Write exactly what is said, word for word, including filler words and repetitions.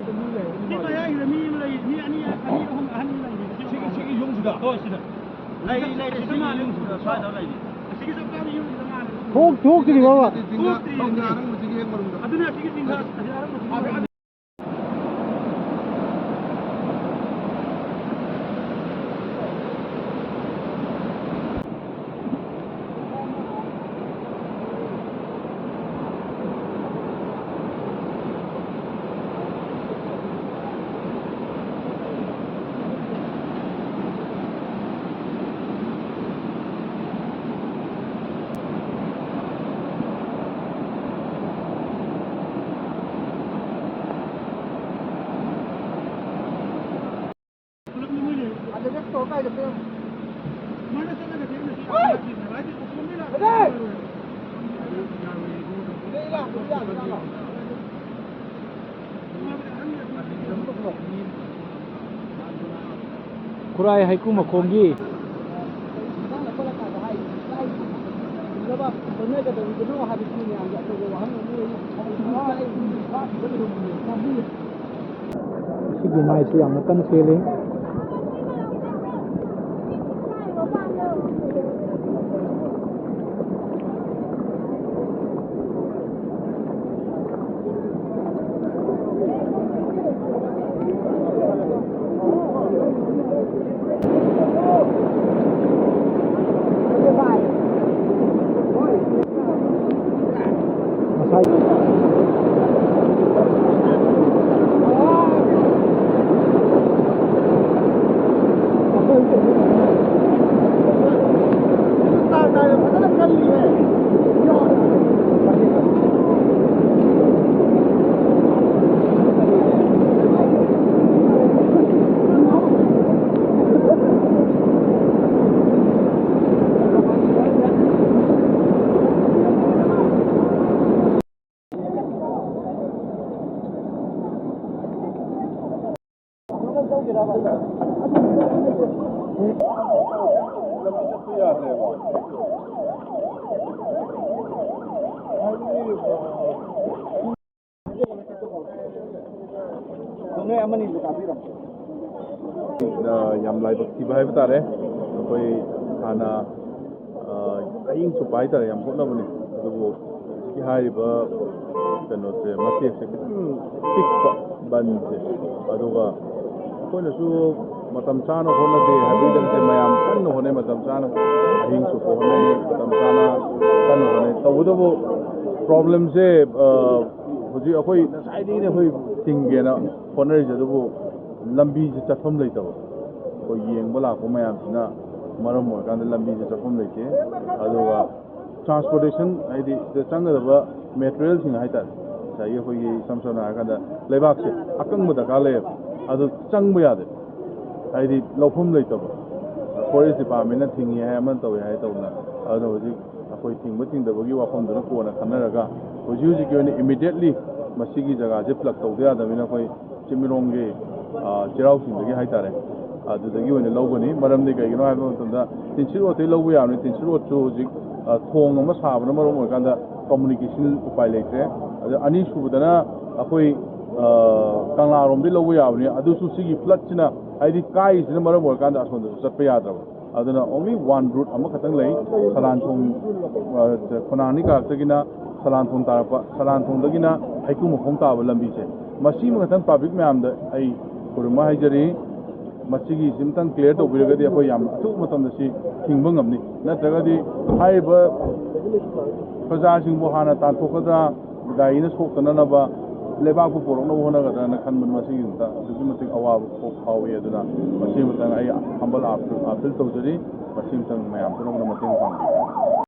ꯁꯤ ꯃꯌꯥꯏꯁꯤꯗ ꯃꯤ ꯑꯃ ꯂꯩ, ꯃꯤ ꯑꯅꯤ, ꯑꯅꯤ, ꯑꯍꯨꯝ ꯑꯍꯟ ꯑꯃ ꯂꯩꯔꯤ꯫ ꯁꯤꯒꯤ, ꯁꯤꯒꯤ ꯌꯨꯝꯁꯤꯗ? ꯍꯣꯏ, ꯁꯤꯗ꯫ ꯂꯩ, ꯂꯩ, ꯁꯤꯒꯤ ꯌꯨꯝꯁꯤꯗ, ꯁ꯭ꯋꯥꯏꯗ ꯂꯩꯔꯤ꯫ ꯑꯁꯤꯒꯤ ꯆꯞ ꯆꯥꯕ ꯌꯨꯝꯁꯤꯗ ꯃꯥꯜꯂꯦ꯫ ꯊꯣꯛ-, ꯊꯣꯛꯇ꯭ꯔꯤꯕꯕ? ꯊꯣꯛꯇ꯭ꯔꯤ꯫ ꯑꯗꯨꯅ ꯑꯁꯤꯒꯤ ꯆꯤꯡꯈꯥ, ꯑꯁꯤ ꯑꯔꯪꯕꯁꯤꯒꯤ ꯈꯨꯔꯥꯏ ꯍꯩꯀꯨ ꯃꯈꯣꯡꯒꯤ ꯁꯤꯒꯤ ꯃꯥꯏꯁꯤ ꯌꯥꯝꯅ ꯀꯟꯅ ꯆꯦꯜꯂꯤ꯫ ꯉꯁꯥꯏ ꯅꯣꯏ ꯑꯃꯅꯤꯁꯨ ꯇꯥꯕꯤꯔꯝꯃꯣ꯫ ꯑ, ꯌꯥꯝ ꯂꯥꯏꯕꯛ ꯊꯤꯕ ꯍꯥꯏꯕ ꯇꯥꯔꯦ꯫ ꯑꯩꯈꯣꯏ ꯍꯥꯟꯅ, ꯑ, ꯑꯍꯤꯡ ꯆꯨꯞꯄ ꯍꯥꯏ ꯇꯥꯔꯦ, ꯌꯥꯝ ꯍꯣꯠꯅꯕꯅꯤ꯫ ꯑꯗꯨꯕꯨ ꯍꯧꯖꯤꯛꯀꯤ ꯍꯥꯏꯔꯤꯕ ꯀꯩꯅꯣꯁꯦ, ꯃꯇꯦꯛꯁꯦ ꯈꯤꯇꯪ ꯄꯤꯛꯄ ꯕꯟꯁꯦ, ꯑꯗꯨꯒ ꯑꯩꯈꯣꯏꯅꯁꯨ ꯃꯇꯝ ꯆꯥꯅ ꯍꯣꯠꯅꯗꯦ ꯍꯥꯏꯕꯒꯤ ꯅꯠꯇꯦ, ꯃꯌꯥꯝ ꯀꯟꯅ ꯍꯣꯠꯅꯩ, ꯃꯇꯝ ꯆꯥꯅ ꯑꯍꯤꯡ ꯆꯨꯞꯄ ꯍꯣꯠꯅꯩ, ꯃꯇꯝ ꯆꯥꯅ ꯀꯟꯅ ꯍꯣꯠꯅꯩ꯫ ꯇꯧꯕꯇꯕꯨ ꯄ꯭ꯔꯣꯕ꯭ꯂꯦꯝꯁꯦ, ꯑ, ꯍꯧꯖꯤꯛ ꯑꯩꯈꯣꯏ ꯉꯁꯥꯏꯗꯒꯤꯅꯦ ꯑꯩꯈꯣꯏ ꯊꯤꯡꯒꯦꯅ ꯍꯣꯠꯅꯔꯤꯁꯦ, ꯑꯗꯨꯕꯨ ꯂꯝꯕꯤꯁꯦ ꯆꯠꯐꯝ ꯂꯩꯇꯕ꯫ ꯑꯩꯈꯣꯏ ꯌꯦꯡꯕ ꯂꯥꯛꯄ ꯃꯌꯥꯝꯁꯤꯅ ꯃꯔꯝ ꯑꯣꯏꯔꯀꯥꯟꯗ ꯂꯝꯕꯤꯁꯦ ꯆꯠꯐꯝ ꯂꯩꯇꯦ꯫ ꯑꯗꯨꯒ ꯇ꯭ꯔꯥꯟꯁꯄꯣꯔꯇꯦꯁꯟ, ꯍꯥꯏꯗꯤ ꯁꯤꯗ ꯆꯪꯒꯗꯕ ꯃꯦꯇꯔꯤꯌꯦꯜꯁꯤꯡ ꯍꯥꯏ ꯇꯥꯔꯦ, ꯉꯁꯥꯏꯒꯤ ꯑꯩꯈꯣꯏꯒꯤ ꯏꯁꯝ ꯁꯝꯅ ꯍꯥꯏꯔꯀꯥꯟꯗ ꯂꯩꯕꯥꯛꯁꯦ ꯑꯀꯪꯕ ꯗꯔꯀꯥꯔ ꯂꯩꯌꯦꯕ, ꯑꯗꯨ ꯆꯪꯕ ꯌꯥꯗꯦ, ꯍꯥꯏꯗꯤ ꯂꯧꯐꯝ ꯂꯩꯇꯕ꯫ ꯐꯣꯔꯦꯁ ꯗꯤꯄꯥꯔꯠꯃꯦꯟꯅ ꯊꯤꯡꯉꯤ ꯍꯥꯏ, ꯑꯃꯅ ꯇꯧꯋꯤ ꯍꯥꯏ ꯇꯧꯗꯅ, ꯑꯗꯨꯅ ꯍꯧꯖꯤꯛ ꯑꯩꯈꯣꯏ ꯊꯤꯡꯕ ꯊꯤꯡꯗꯕꯒꯤ ꯋꯥꯐꯝꯗꯨꯅ ꯀꯣꯟꯅ ꯈꯟꯅꯔꯒ, ꯍꯧꯖꯤꯛ ꯍꯧꯖꯤꯛꯀꯤ ꯑꯣꯏꯅ ꯏꯃꯤꯗꯤꯌꯦꯠꯂꯤ ꯃꯁꯤꯒꯤ ꯖꯒꯥꯁꯦ ꯄ꯭ꯂꯛ ꯇꯧꯗ ꯌꯥꯗꯕꯅꯤꯅ, ꯑꯩꯈꯣꯏ ꯆꯤꯡꯃꯤꯔꯣꯡꯒꯤ, ꯑ, ꯆꯩꯔꯥꯎ ꯆꯤꯡꯗꯒꯤ ꯍꯥꯏꯇꯥꯔꯦ, ꯑꯗꯨꯗꯒꯤ ꯑꯣꯏꯅ ꯂꯧꯒꯅꯤ꯫ ꯃꯔꯝꯗꯤ ꯀꯩꯒꯤꯅꯣ ꯍꯥꯏꯕ ꯃꯇꯝꯗ, ꯇꯤꯟꯁꯤꯠ ꯔꯣꯗꯇꯒꯤ ꯂꯧꯕ ꯌꯥꯕꯅꯤ꯫ ꯇꯤꯟꯁꯤꯠ ꯔꯣꯗꯁꯨ ꯍꯧꯖꯤꯛ, ꯑ, ꯊꯣꯡ ꯑꯃ ꯁꯥꯕꯅ ꯃꯔꯝ ꯑꯣꯏꯔꯀꯥꯟꯗ ꯀꯝꯃꯨꯅꯤꯀꯦꯁꯟ ꯎꯄꯥꯏ ꯂꯩꯇ꯭ꯔꯦ꯫ ꯑꯗ ꯑꯅꯤꯁꯨꯕꯗꯅ ꯑꯩꯈꯣꯏ, ꯑ, ꯀꯪꯂꯥꯔꯣꯝꯗꯒꯤ ꯂꯧꯕ ꯌꯥꯕꯅꯤ, ꯑꯗꯨꯁꯨ ꯁꯤꯒꯤ ꯐ꯭ꯂꯠꯁꯤꯅ, ꯍꯥꯏꯗꯤ ꯀꯥꯏꯔꯤꯁꯤꯅ ꯃꯔꯝ ꯑꯣꯏꯔꯀꯥꯟꯗ ꯑꯁꯣꯝꯗꯁꯨ ꯆꯠꯄ ꯌꯥꯗ꯭ꯔꯕ꯫ ꯑꯗꯨꯅ only one route ꯑꯃꯈꯛꯇꯪ ꯂꯩ, ꯁꯂꯥꯟꯊꯣꯡ, ꯑ, ꯈꯣꯡꯅꯥꯡ ꯑꯅꯤ ꯀꯥꯔꯛꯇꯒꯤꯅ ꯁꯂꯥꯟꯊꯣꯡ ꯇꯥꯔꯛꯄ, ꯁꯂꯥꯟꯊꯣꯡꯗꯒꯤꯅ ꯍꯩꯀ꯭ꯔꯨ ꯃꯈꯣꯡ ꯇꯥꯕ ꯂꯝꯕꯤꯁꯦ꯫ ꯃꯁꯤꯃꯈꯛꯇꯪ ꯄꯕ꯭ꯂꯤꯛ ꯃꯌꯥꯝꯗ ꯑꯩ ꯈꯨꯔꯨꯝꯕ ꯍꯥꯏꯖꯔꯤ꯫ ꯃꯁꯤꯒꯤ ꯁꯤꯝꯇꯪ ꯀ꯭ꯂꯤꯌꯥꯔ ꯇꯧꯕꯤꯔꯒꯗꯤ ꯑꯩꯈꯣꯏ ꯌꯥꯝ ꯑꯊꯨꯕ ꯃꯇꯝꯗ ꯁꯤ ꯊꯤꯡꯕ ꯉꯝꯅꯤ꯫ ꯅꯠꯇ꯭ꯔꯒꯗꯤ ꯍꯥꯏꯔꯤꯕ ꯄ꯭ꯔꯖꯥꯁꯤꯡꯕꯨ ꯍꯥꯟꯅ ꯇꯥꯟꯊꯣꯛꯀꯗ꯭ꯔꯥ, ꯒꯥꯔꯤꯅ ꯁꯣꯛꯇꯅꯅꯕ ꯂꯩꯕꯥꯛꯄꯨ ꯄꯣꯔꯛꯅꯕ ꯍꯣꯠꯅꯒꯗ꯭ꯔꯥꯅ ꯈꯟꯕ, ꯃꯁꯤꯒꯤꯗꯃꯛꯇ ꯑꯗꯨꯛꯀꯤ ꯃꯇꯤꯛ ꯑꯋꯥꯕ ꯐꯥꯎ-, ꯐꯥꯎꯏ꯫ ꯑꯗꯨꯅ ꯃꯁꯤꯃꯇꯪ ꯑꯩ humble appeal, appeal ꯇꯧꯖꯔꯤ, ꯃꯁꯤꯃꯇꯪ ꯃꯌꯥꯝ ꯄꯨꯝꯅꯃꯛꯅ ꯃꯇꯦꯡ ꯄꯥꯡꯕꯤꯌꯨ꯫